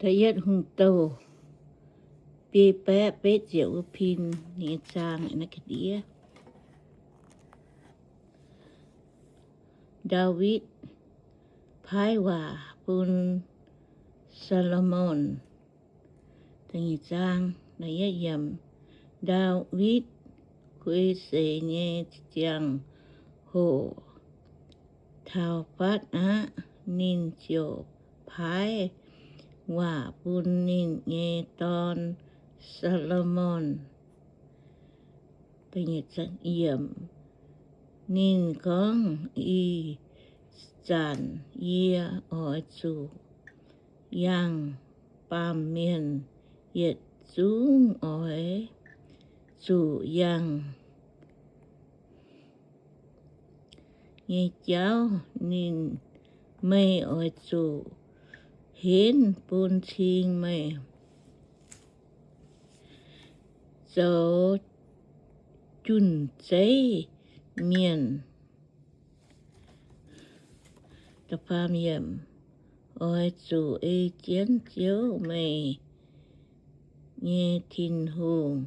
Da'yietv Hungh Douh biei baeqv betv ziepc wuov pin nyei zaang. Ndaawitv paaiv waac bun Saa^lo^morn. Ndaawitv guei seix nyei ziangh hoc taux fatv aqv. Ninh ziouc paaiv waac bun ninh nyei dorn, Saa^lo^morn. Ninh gorngv, Ih zanc yie oix zuqc yangh baamh mienh yietc zungv, oix zuqc yangh nyei jauv. Ninh, meih oix zuqc henv bun cing meih zoux jun-zeiv mienh. Oix zuqc ei jienv Ziouv, meih nyei Tin-Hungh,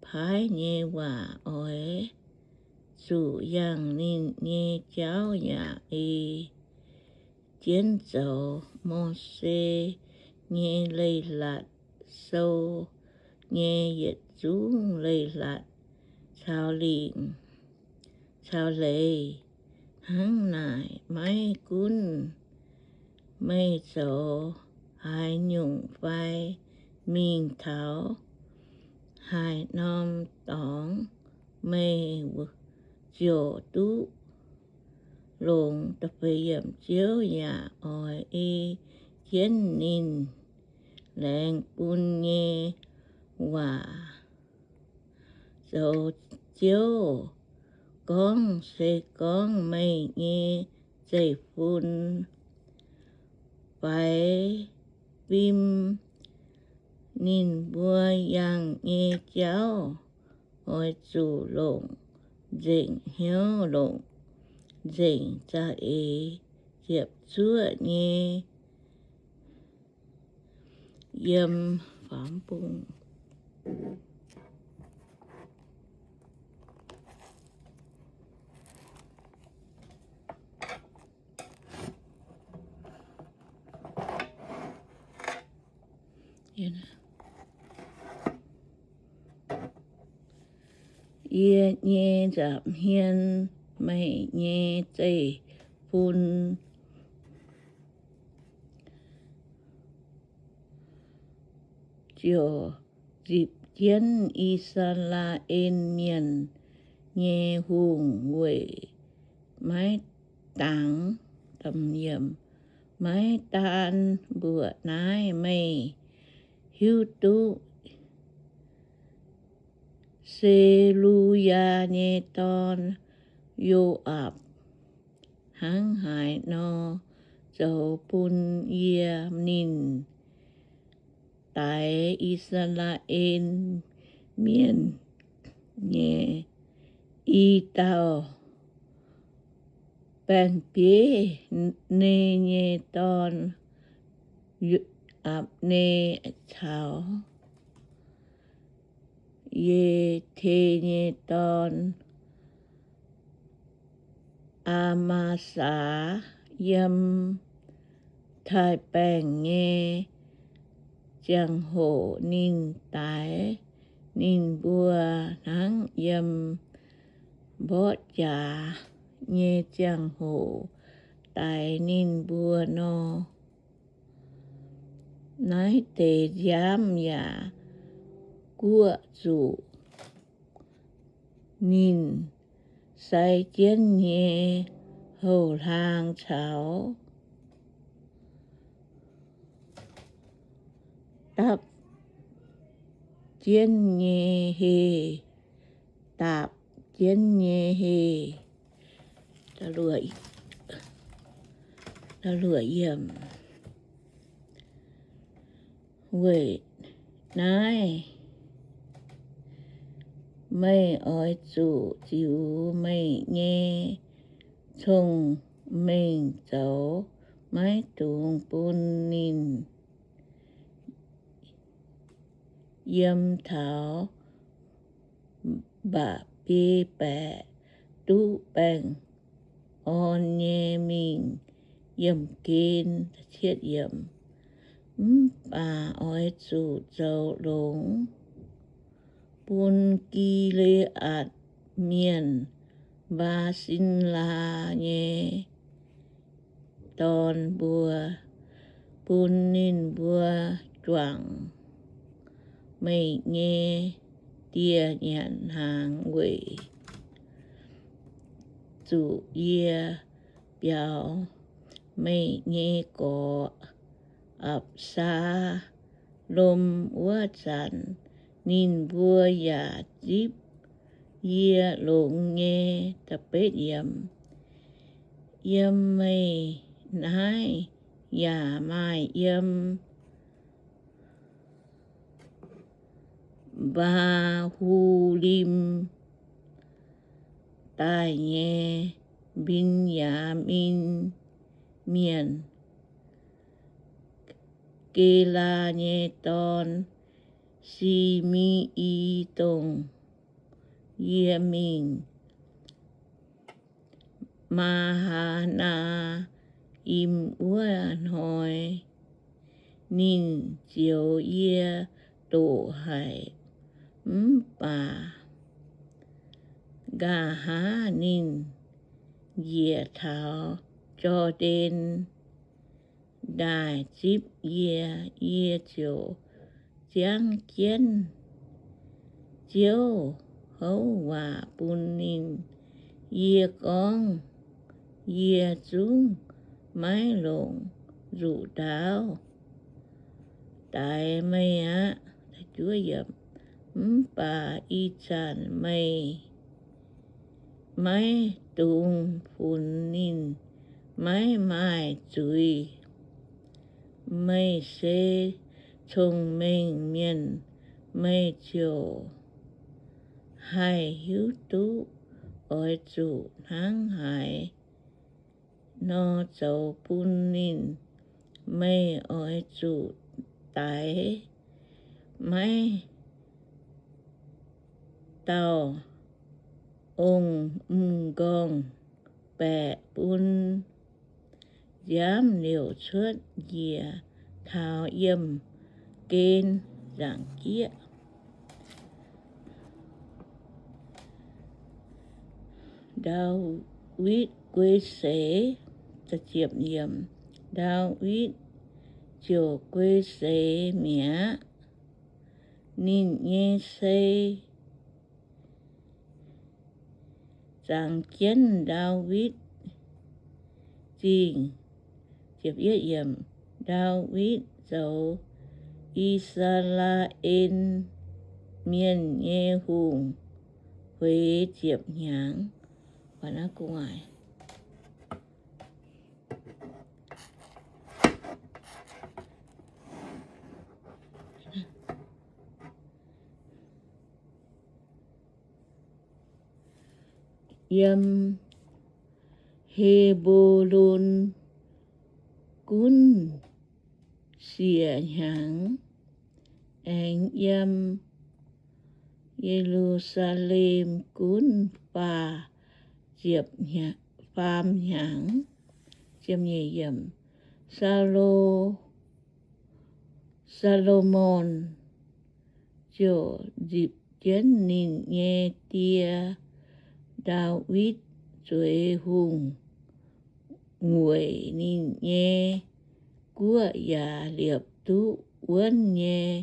paaiv nyei waac. Oix zuqc yangh ninh nyei jauv yaac ei jienv zoux. Mose nyei Leiz-Latc Sou nyei yietc zungv leiz-latc caux lingc caux leiz hnangv naaic. Maiv gunv meih zoux haaix nyungc fai mingh taux haaix norm dorngx, meih ziouc duqv longx. Ziouv yaac oix ei jienv ninh laengz bun nyei waac zoux. Ziouv gorngv, Se gorngv meih nyei zeiv-fun faix fim, ninh mbuo yangh nyei jauv oix zuqc longc nzengc hnyouv, longc nzengc za'eix, ziepc zuoqv nyei yiem faam bung. Yie nyei nza'hmien, meih nyei zeiv-fun, ziouc zipc jienv I^saa^laa^en Mienh nyei hungh weic maiv dangx. Maiv daan mbuoqc naaiv, meih hiuv duqv Se^lu^yaa nyei dorn, Yo^aapc, hnangv haaix nor zoux bun yie. Ninh daix I^saa^laa^en Mienh nyei i dauh baeng-bieiv, Ne nyei dorn, Apc^ne, caux Ye^te nyei dorn, Aa^maa^saa. Yiem taaix baengh nyei ziangh hoc ninh daix ninh mbuo hnangv yiem mborqv jaax nyei ziangh hoc daix ninh mbuo nor. Naaiv deix nziaamv yaac guoqv zuqc ninh sai jienv nyei houx-hlaang caux dapv jienv nyei heh, daapc jienv nyei heh. Weic naaiv meih oix zuqc ziux meih nyei cong-mengh zoux maiv dungx bun ninh yiem taux mba'biei baeqc duqv baengh orn nyei mingh yiemh gen. Mv baac oix zuqc zoux longx bun Gi^le^aatc Mienh, Mbaa^sin^laa nyei dorn mbuo, bun ninh mbuo juangc meih nyei die nyanc hnaangx weic zuqc yie biaux meih nyei gorx, Apc^saa^lom. Wuov zanc ninh mbuo yaac zipv yie longx nyei. Yiem meih naaiv yaac maaih yiem Mbaa^hu^lim daaih nyei Mben^yaa^min Mienh, Gelaa nyei dorn, Si^me^i, dongh yie mingh Maa^haa^naa^im wuov hnoi. Ninh zioux yie doqc haic, mv baac nqa'haav ninh njiec taux Jor^ndaen Ndaaih zipv yie, yie ziouc ziangv jienv Ziouv houv waac bun ninh. Yie gorngv, Yie zungv maiv longc nzuqc ndaauv daix meih aqv. Mv baac ih zanc meih maiv dungx funx ninh maiv maaih zuiz. Meih se cong-mengh mienh, meih ziouc haih hiuv duqv oix zuqc hnangv haaix nor zoux bun ninh. Meih oix zuqc daix maiv dauh ong m'nqorngv-baeqc bun nziaamv liouc cuotv njiec taux yiemh gen nzaangc jieqv. Ndaawitv Guei Seix. Ndaawitv ziouc guei seix mi'aqv. Ninh nyei sei zangx jienv Ndaawitv Zingh. Ndaawitv zoux I^saa^laa^en Mienh nyei hungh feix ziepc hnyangx. Yiem He^mbo^lon gunv siec hnyangx, aengx yiem Ye^lu^saa^lem gunv faam ziepc hnyangx, faam hnyangx. Saalo, Saa^lo^morn ziouc nzipc jienv ninh nyei die, Ndaawitv, zueiz hungh, weic ninh nyei guoqv yaac liepc duqv wuonv nyei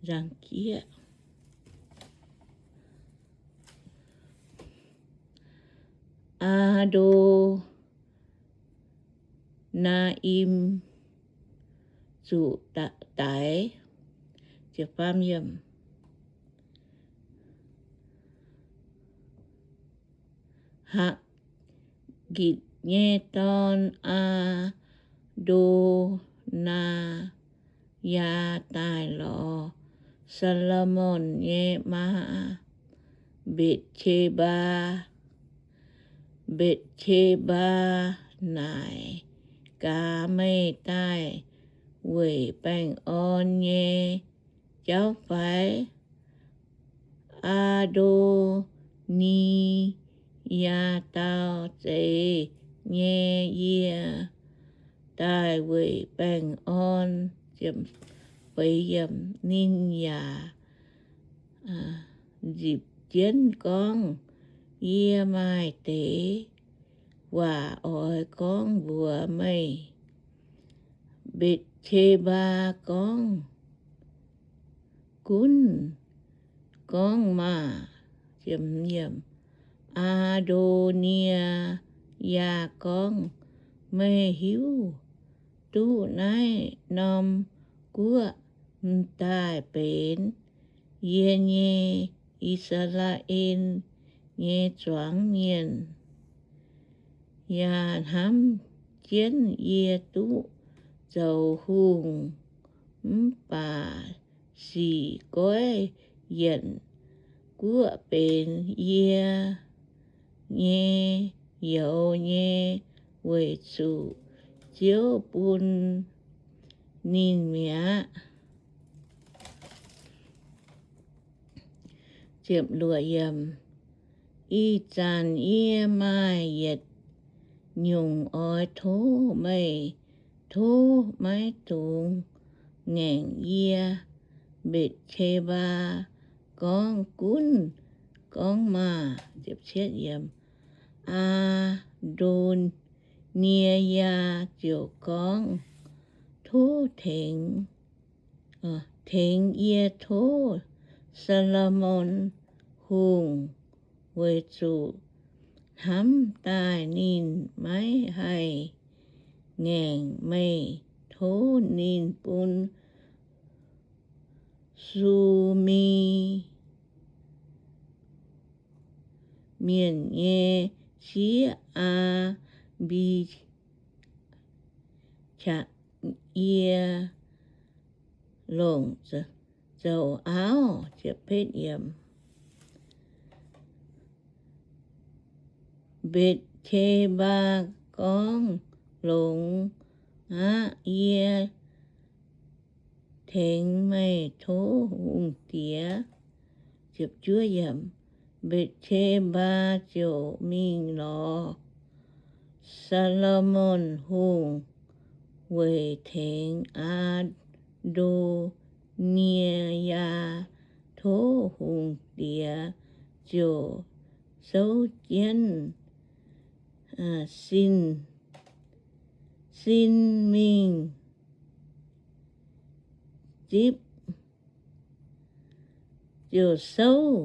nzangc jieqv. Aa^ndo^naa^im zuqc daix. Hakitc nyei dorn, Aa^ndo^naa, yaa daaih lorz Saa^lo^morn nyei maa, Mbetc^se^mbaa. Mbetc^se^mbaa naaic gaax meih daaih weic baengh orn nyei jauv fai? Aa^ndo^ni^yaa dau, Zeiz nyei, yie daaih weic baengh orn. Ninh yaac nzipc jienv gorngv, Yie maaih deix waac oix gorngv mbuox meih. Mbetc^te^mbaa gorngv, Gunv gorngv maah! Aa^ndo^ni^yaa gorngv, Meih hiuv duqv naaiv norm guoqv m'daaih benx yie nyei, I^saa^laa^en nyei zuangx mienh, yaac hnamv jienv yie duqv zoux hungh. Mv baac sic goiv yienc guoqv benx yie nyei youz nyei, weic zuqc Ziouv bun ninh mi'aqv. Ih zanc yie maaih yietc nyungc oix tov meih. Tov maiv dungx ngaengc yie. Mbetc^te^mbaa gorngv, Gunv gorngv maah! Aa^ndo^nie^yaa ziouc gorngv, Tov tengx, tengx yie tov Saa^lo^morn Hungh, weic zuqc hnamv daaih ninh maiv haih ngaengc meih. Tov ninh bun Su^mi Mienh nyei sieqv, Aa^mbi qaqv, yie longc zoux auv. Mbetc^te^mbaa gorngv, Longx aqv. Yie tengx meih tov hungh diex. Mbetc^te^mbaa ziouc mingh lorz Saa^lo^morn Hungh weic tengx Aa^ndo^nie^yaa. Tov hungh diex ziouc souv jienv sin, sin mingh zipv, ziouc souv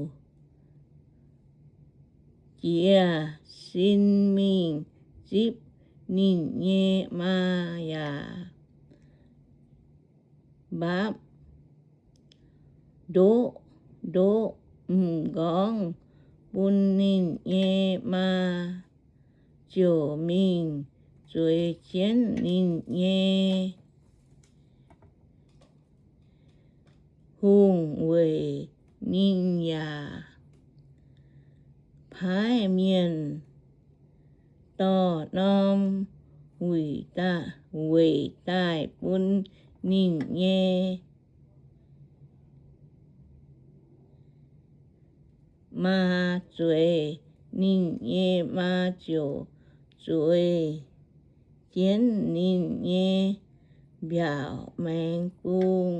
jiex sin mingh zipv ninh nyei maa yaac mbaapv ndoqv, ndoqv m'nqorngv bun ninh nyei maa, ziouc mingh zueiz jienv ninh nyei hungh weic ninh yaac paaiv mienh dorh norm weic daaih bun ninh nyei maa zueiz. Ninh nyei maa ziouc zueiz jienv ninh nyei mbiaauc maengx bung.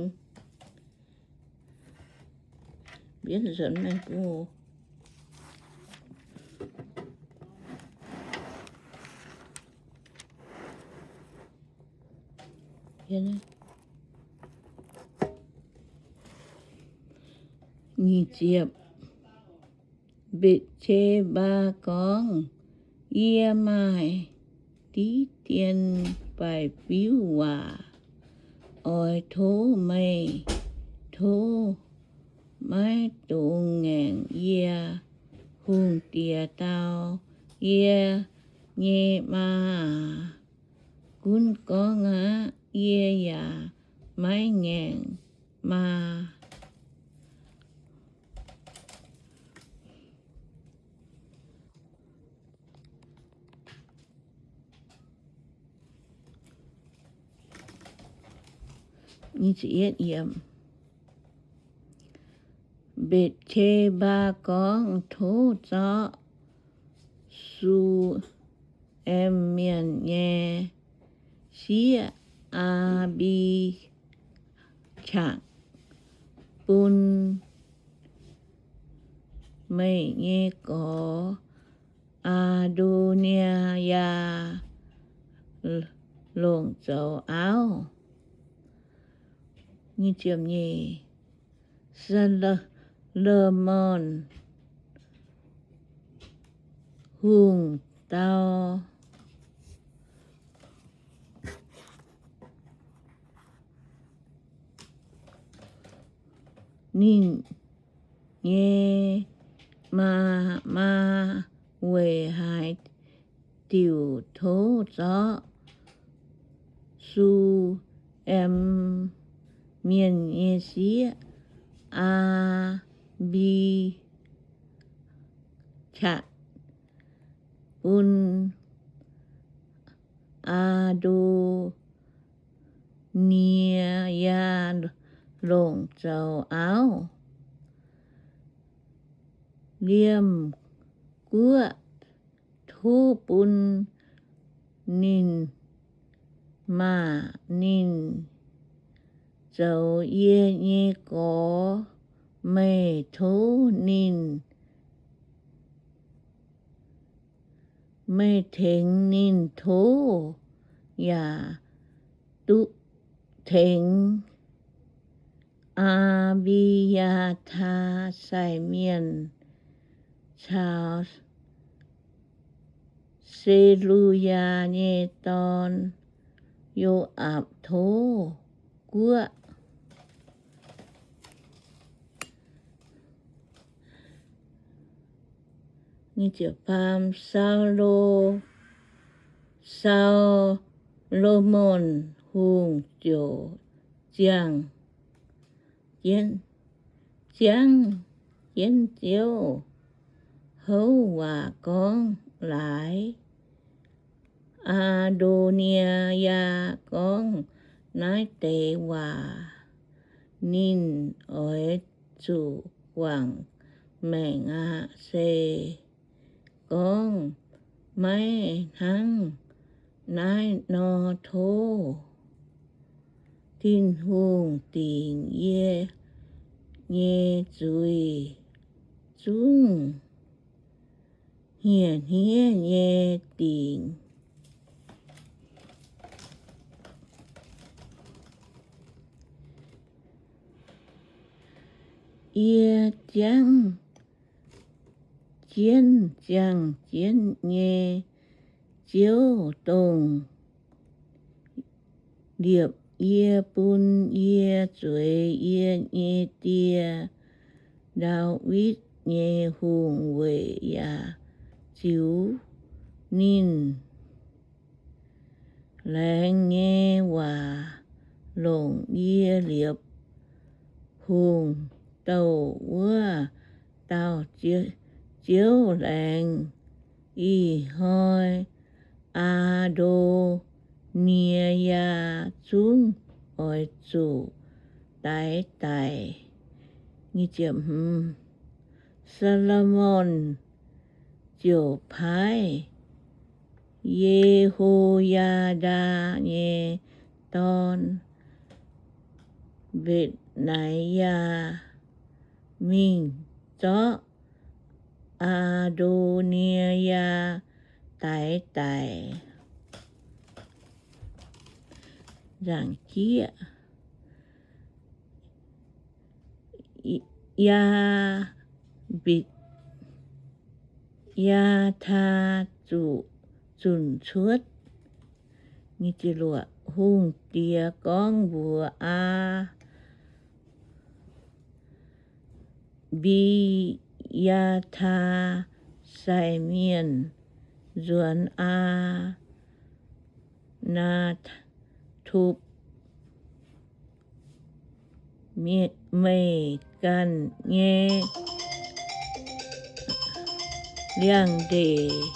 Mbetc^te^mbaa gorngv, Yie maaih diqv dien baeqc fiuv waac oix tov meih. Tov maiv dungx ngaengc yie. Hungh diex dau, Yie nyei maa aac, gunv gorngv aqv. Yie yaac maiv ngaengc maa. Mbetc^qe^mbaa gorngv, Tov zorqv Su^em Mienh nyei sieqv, Aa^mbi^qatc, bun meih nyei gorx, Aa^ndo^nie^yaa, longc zoux auv. Saa^lo^morn Hungh dau ninh nyei maa, maa weic haaix diuc tov zorqv Su^em Mienh nyei sieqv, Aa^mbi^qatc, bun Aa^ndo^nie^yaa longc zoux auv? Liemh guoqv tov bun ninh maah! Ninh zoux yie nyei gorx. Meih tov ninh, meih tengx ninh tov, yaac duqv tengx Aa^mbi^yaa^taa sai mienh caux Se^lu^yaa nyei dorn, Yo^aapc, tov guoqv. Saulo, Saa^lo^morn Hungh ziouc ziangh, ziangv jienv Ziouv houv waac gorngv laaix Aa^ndo^nie^yaa gorngv naaiv deix waac, ninh oix zuqc guangc maengc aqv. Se gorngv maiv hnangv naaiv nor, tov Tin-Hungh dingc yie nyei zuiz zungv hniev-hniev nyei dingc yie. Ziangv jienv, ziangh jienv nyei Ziouv, dongh liepc yie, bun yie zueiz yie nyei die, Ndaawitv nyei hungh, weic yaac ziux ninh laengz nyei waac longc yie liepc hungh douh wuov dauh Ziouv laengz. Ih hnoi Aa^ndo^nie^yaa zungv oix zuqc daix daic. Saa^lo^morn ziouc paaiv Ye^ho^yaa^ndaa nyei dorn, Mbenx^naa^yaa, mingh zorqv Aa^ndo^nie^yaa daix daic. Nzaangc jieqv, Yaa^mbitc, Yaa^taa zuqc zunc cuotv. Hungh diex gorngv mbuox Aa Mbi^yaa^taa sai mienh nzuonx Aa^naa^topv meih ganh nyei liangx-ndeic.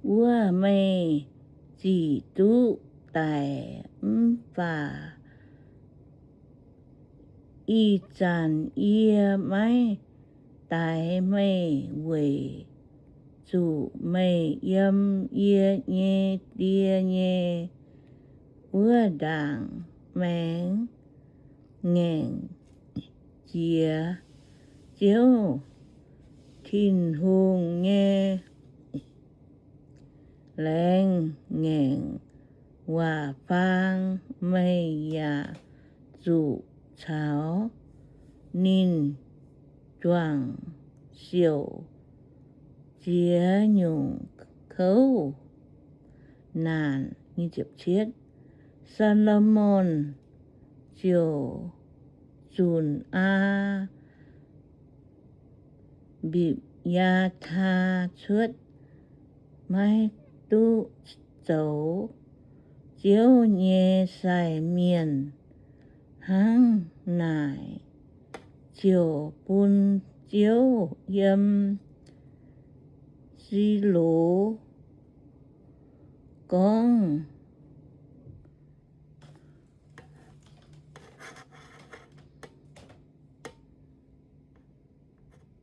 wuov meih zic duqv daic mv baac ih zanc yie maiv daix meih weic zuqc meih yiem yie nyei die nyei wuov ndaangc maengx ngaengc jiex Ziouv Tin-Hungh nyei laengz ngaengc waac-faang. Meih yaac zuqc caux ninh juangc siouc ziex nyungc kouv naanc. Saa^lo^morn ziouc zunc Aa^mbipc^yaa^taa cuotv, maiv duqv zoux Ziouv nyei sai mienh. Hnangv naaic ziouc bun Ziouv yiem Si^lo gorngv,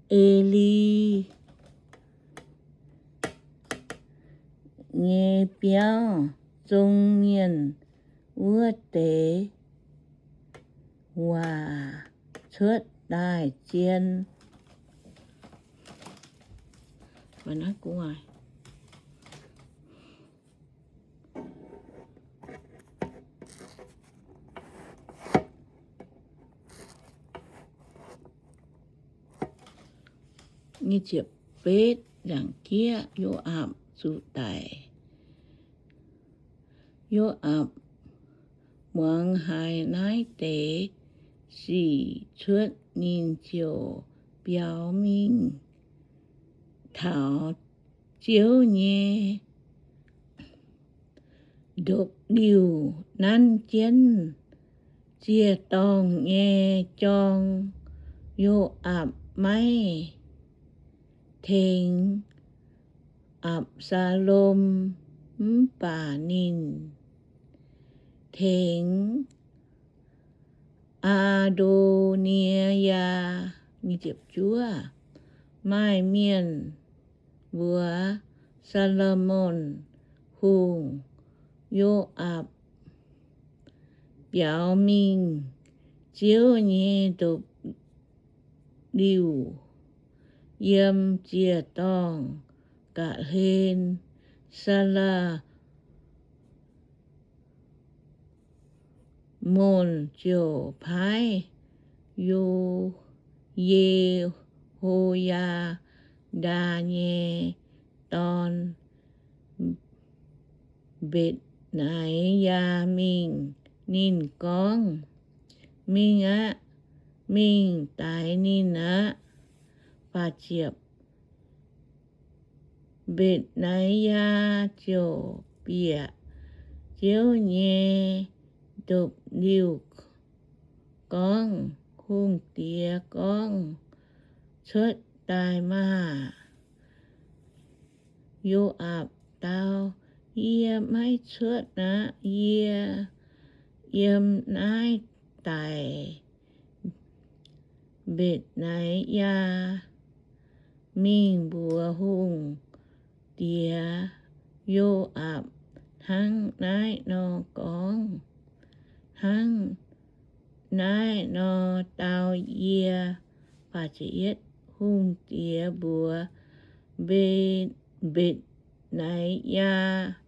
E^li nyei biauv, zong mienh wuov deix waac cuotv daaih zien. Betv Nzaangc Jieqv, Yo^aapc Zuqc Daic. Yo^aapc muangx haiz naaiv deix sic cuotv, ninh ziouc biaux mingh taux Ziouv nyei ndopv-liuh, nanv jienv ziec-dorngh nyei jorng. Yo^aapc maiv tengx Apc^saa^lom, mv baac ninh tengx Aa^ndo^nie^yaa. Maaih mienh mbuox Saa^lo^morn Hungh, Yo^aapc biaux mingh Ziouv nyei ndopv-liuh, yiem ziec-dorngh ga'hlen. Saa^lo^morn ziouc paaiv Yo, Ye^ho^yaa^ndaa nyei dorn, Mbenx^naic^yaa, mingh. Ninh gorngv, Mingh aqv. Mingh daix ninh aqv. Mbenx^naic^yaa ziouc bieqc Ziouv nyei ndopv-liuh gorngv, Hungh diex gorngv, Cuotv daaih maah! Yo^aapc dau, Yie maiv cuotv aqv. Yie yiem naaiv daic. Mbenx^naic^yaa mingh mbuox hungh diex Yo^aapc hnangv naaiv nor gorngv, Hnangv naaiv nor dau yie. Hungh diex mbuox Mbenx^naic^yaa,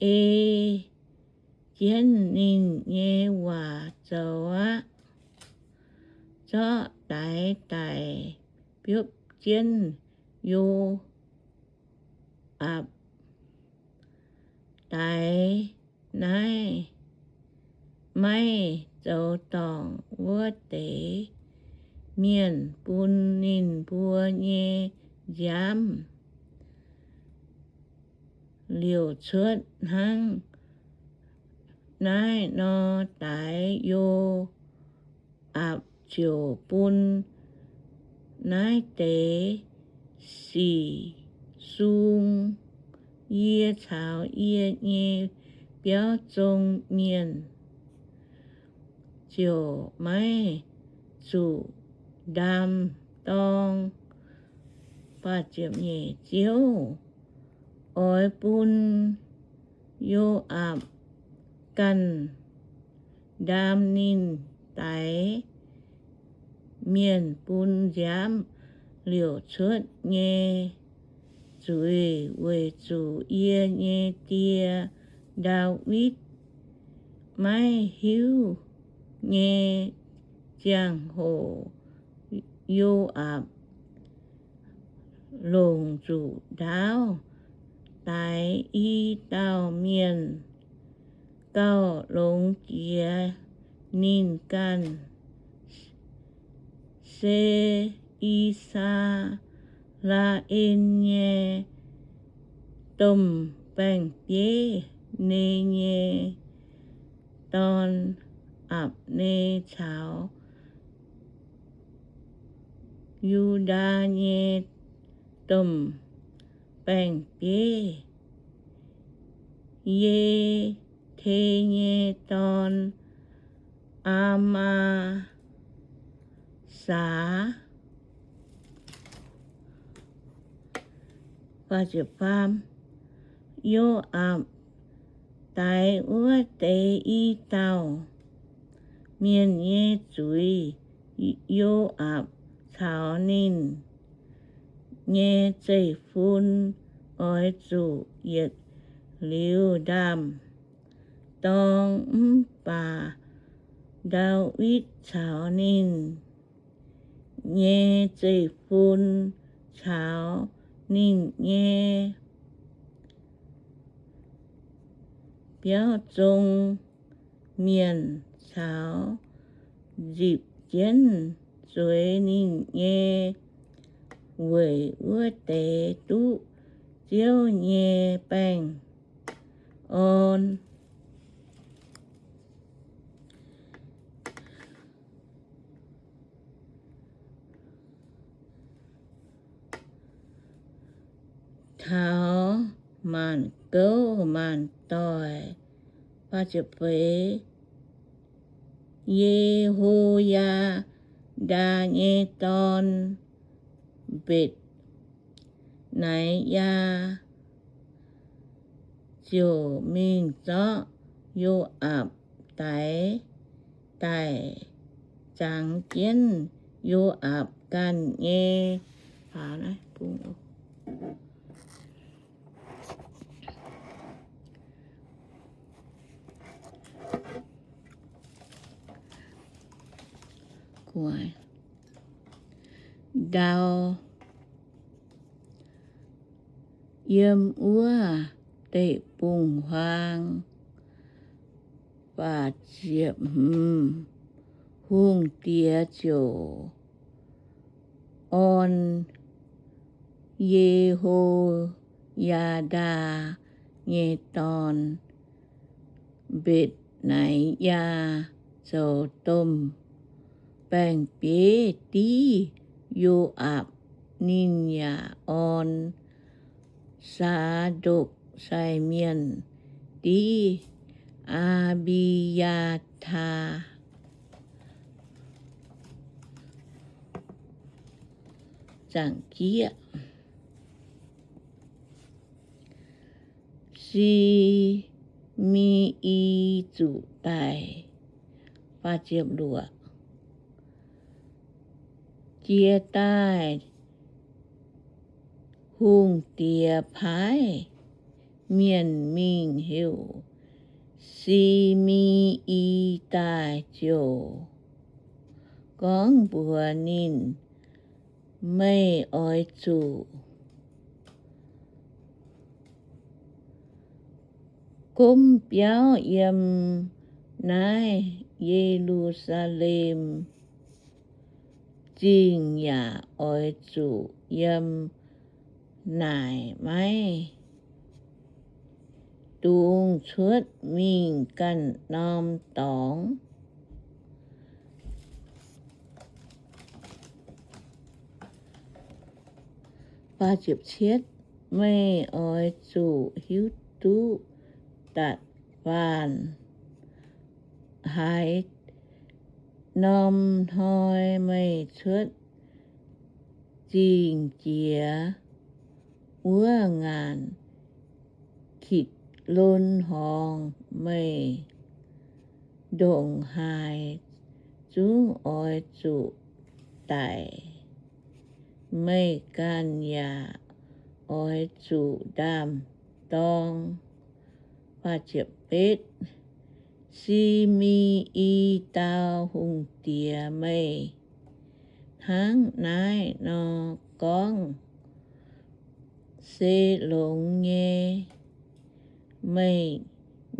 Ei jienv ninh nyei waac zoux aqv. Zorqv daix daic biopv jienv Yo^aapc. Daix naaiv maiv zoux dorngc wuov deix mienh bun ninh mbuo nyei nziaamv liouc cuotv. Hnangv naaiv nor daix Yo^aapc ziouc bun naaiv deix sic sung yie caux yie nyei biauv zong mienh ziouc maiv zuqc ndaam dorng. Ziouv oix bun Yo^aapc ganh ndaam ninh daix mienh bun nziaamv liouc cuotv nyei zuiz, weic zuqc yie nyei die, Ndaawitv, maiv hiuv nyei ziangh hoc Yo^aapc longc nzuqc ndaauv daix i dauh mienh gauh longx jiex ninh ganh, se I^saa^laa^en nyei domh baeng-bieiv, Ne nyei dorn, Apc^ne, caux Yu^ndaa nyei domh baeng-bieiv, Ye^te nyei dorn, Amaa^saax. Yo^aapc daix wuov deix i dauh mienh nyei zuiz, Yo^aapc caux ninh nyei zeiv-fun oix zuqc yietc liuz ndaam dorng. Mv baac Ndaawitv caux ninh nyei zeiv-fun caux ninh nyei biauv zong mienh caux nzipc jienv zueiz ninh nyei weic wuov deix duqv Ziouv nyei baengh orn. Taux maanc gouv maanc doic, Ye^ho^yaa^ndaa nyei dorn, Mbetc^naaiv^yaa, ziouc mingh zorqv Yo^aapc daix daic, zangx jienv Yo^aapc ganh nyei ndau yiem wuov deic-bung-huaang. Hungh diex ziouc orn Ye^ho^yaa^ndaa nyei dorn, Mbetc^naaiv^yaa, zoux domh baeng-bieiv div Yo^aapc. Ninh yaac orn Saa^ndokc sai mienh div Aa^mbi^yaa^taa. Si^me^i zuqc daic. Jiex daaih hungh diex paaiv mienh mingh heuc Si^me^i daaih ziouc gorngv mbuox ninh, Meih oix zuqc gomv biauv yiem naaiv Ye^lu^saa^lem Zingh yaac oix zuqc yiem naaic maiv dungx cuotv mingh ganh norm dorngx. Meih oix zuqc hiuv duqv da'faanh haaix norm hnoi meih cuotv zingh jiex wuov ngaanc Kitc^lon Horngz. Meih ndongc haaix zungv oix zuqc daic. Meih ganh yaac oix zuqc ndaam-dorng. Si^mi^i dau hungh diex, Meih hnangv naaiv nor gorngv se longx nyei. Meih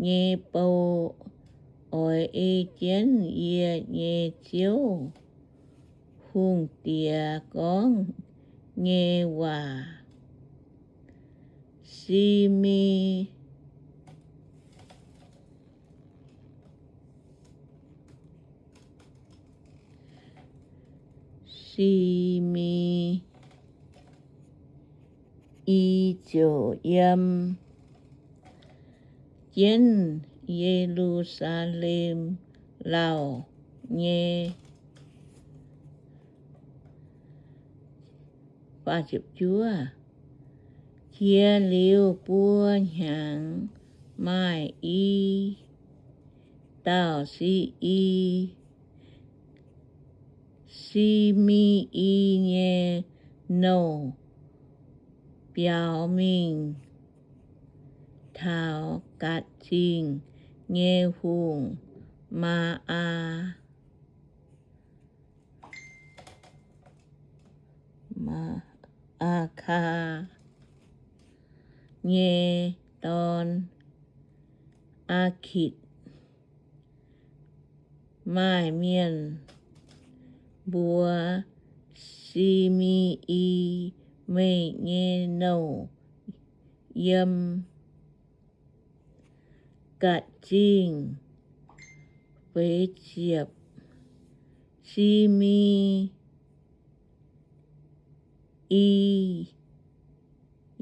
nyei bou oix ei jienv yie nyei ziouv hungh diex gorngv nyei waac. Si^mi Si^mi^i ziouc yiem jienv Ye^lu^saa^lem lauh nyei. Jiex liuz buo hnyangx, maaih i dauh si^i, Si^mi^i nyei nouh biaux mingh taux Gatc Zingh nyei hungh, Maa^aa, Maa^aa^kaa nyei dorn, Aa^kitc. Maaih mienh mbuox Si^mi^i, Meih nyei nouh yiem Gatc Zingh. Feix ziepc. Si^mi^i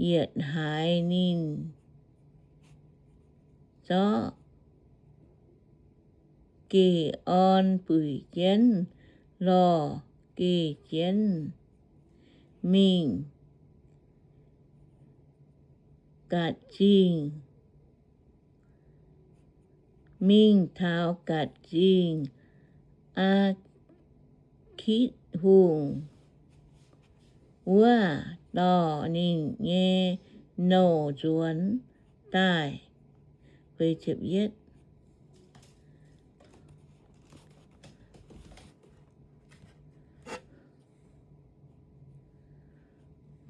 yietc haiz ninh zorqv geh orn buic jienv lorh geh jienv mingh Gatc Zingh, mingh taux Gatc Zingh Aa^kitv Hungh wuov, dorh ninh nyei nouh nzuonx daaih.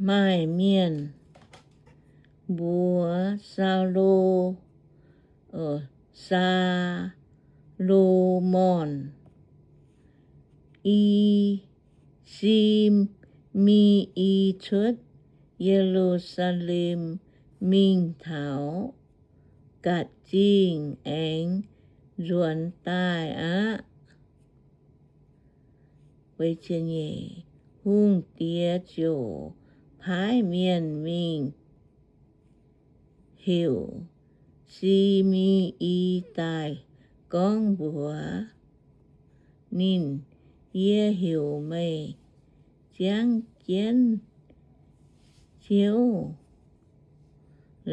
Maaih mienh mbuox Saulo, Saa^lo^morn, I, Si^mi^i cuotv Ye^lu^saa^lem mingh taux Gatc Zingh aengx nzuonx daaih aqv. Hungh diex ziouc paaiv mienh mingh heuc Si^mi^i daaih gorngv mbuox ninh, Yie heuc meih ziangv jienv Ziouv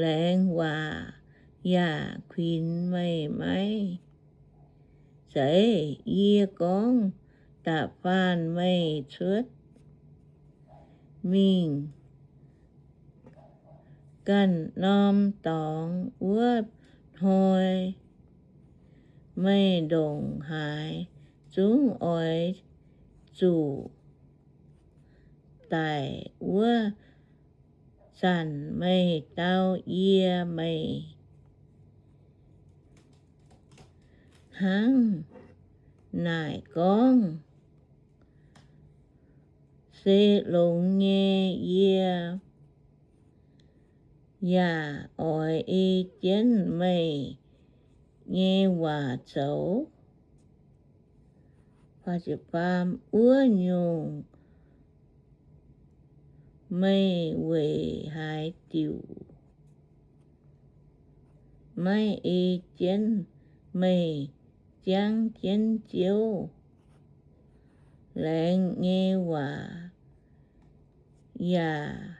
laengz waac yaac kuinx meih maiv zeiz. Yie gorngv da'faanh meih cuotv mingh ganh norm dorngx wuov hnoi, meih ndongc haaix zungv oix zuqc daic wuov zanc meih dau yie, Meih hnangv naaic gorngv se longx nyei. Yie yaac oix ei jienv meih nyei waac zoux. Wuov nyungc meih weic haaix diuc maiv ei jienv meih jangv jienv Ziouv laengz nyei waac yaac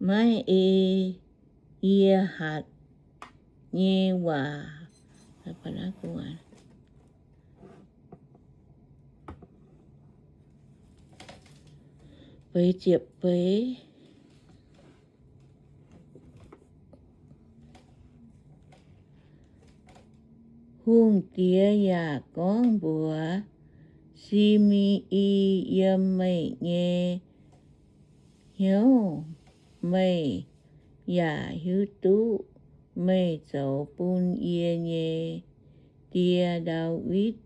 maiv ei yie hatc nyei waac? Hungh diex yaac gorngv mbuox Si^me^i, Yiem meih nyei hnyouv meih yaac hiuv duqv meih zoux bun yie nyei die, Ndaawitv,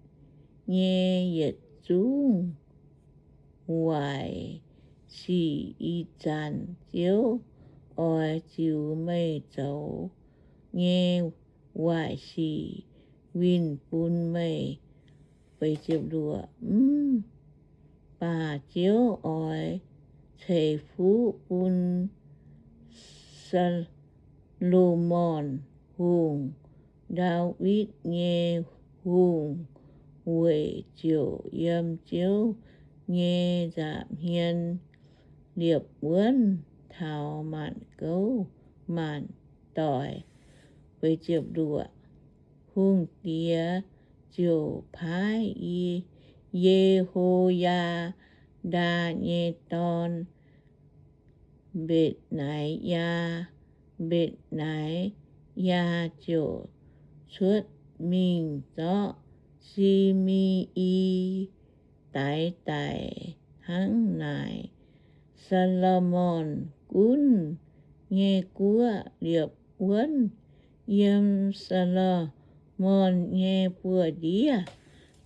nyei yietc zungv waaic sic. Ih zanc Ziouv oix ziux meih zoux nyei waaic sic winh bun meih. Mv baac Ziouv oix ceix fuqv bun Saa^lo^morn Hungh, Ndaawitv nyei hungh, weic ziouc yiem Ziouv nyei nza'hmien liepc wuonv taux maanc gouv maanc doic. Hungh diex ziouc paaiv Ye^ho^yaa^ndaa nyei dorn, Mbe^naa^yaa. Mbe^naa^yaa ziouc cuotv mingh zorqv Si^me^i daix daic hnangv naaic. Saa^lo^morn Gunv nyei guoqv liepc wuonv yiem Saa^lo^morn nyei buoz-ndiev.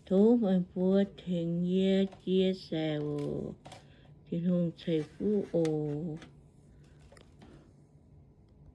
Tov meih mbuo tengx yie jiex seix oc. Tin-Hungh ceix fuqv oc.